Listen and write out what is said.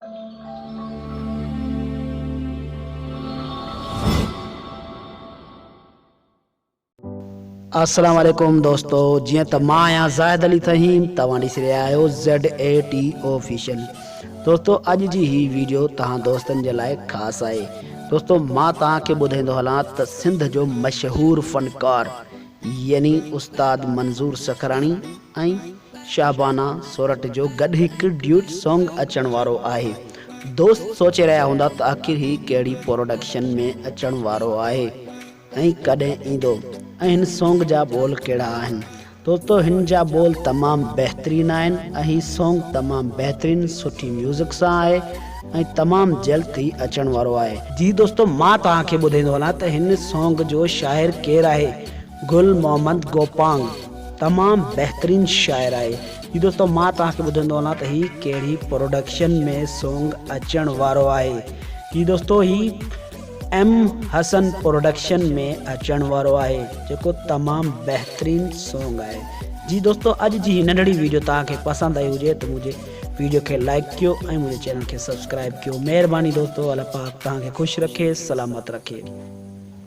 السلام عليڪم دوستو جيئن ته مان آهيان زاهد علي ٿهيم توهان ڏسي رهيا آهيو زيڊ اي ٽي آفيشل دوستو اڄ جي هي ويڊيو توهان دوستن جي لاء خاص آهي دوستو مان توهان کي ٻڌائيندو هلان ته سنڌ جو مشهور فنڪار يعني استاد منظور سکراڻي ۽ شهبانا سورٺ جو گڏ هڪ ڊيوٽ سانگ اچڻ وارو آهي. دوست سوچي رهيا هوندا ته آخر هي ڪهڙي پروڊڪشن ۾ اچڻ وارو آهي ۽ ڪڏهن ايندو ۽ هن سانگ جا ٻول ڪهڙا آهن. دوستو هن جا ٻول تمام بهترين آهن ۽ هي سانگ تمام بهترين سٺي ميوزڪ سان آهي ۽ تمام جلد هي اچڻ وارو آهي. جي دوستو مان توهان کي ٻڌائيندو هلان ته هن سانگ جو شاعر ڪير آهي. گل محمد گوپانگ تمام بهترين شاعر آهي. جي دوستو مان توهان کي ٻڌندو هلان ته هي ڪهڙي پروڊڪشن ۾ سونگ اچڻ وارو آهي. جي دوستو هي ايم حسن پروڊڪشن ۾ اچڻ وارو آهي جيڪو تمام بهترين سونگ آهي. جي دوستو اڄ جي هي ننڍڙي ويڊيو توهان کي پسند آئي هجي ته منهنجي ويڊيو کي لائيڪ ڪيو ۽ منهنجي چينل کي سبسڪرائيب ڪيو مهرباني دوستو الله پاڪ توهان کي خوش رکي سلامت رکي.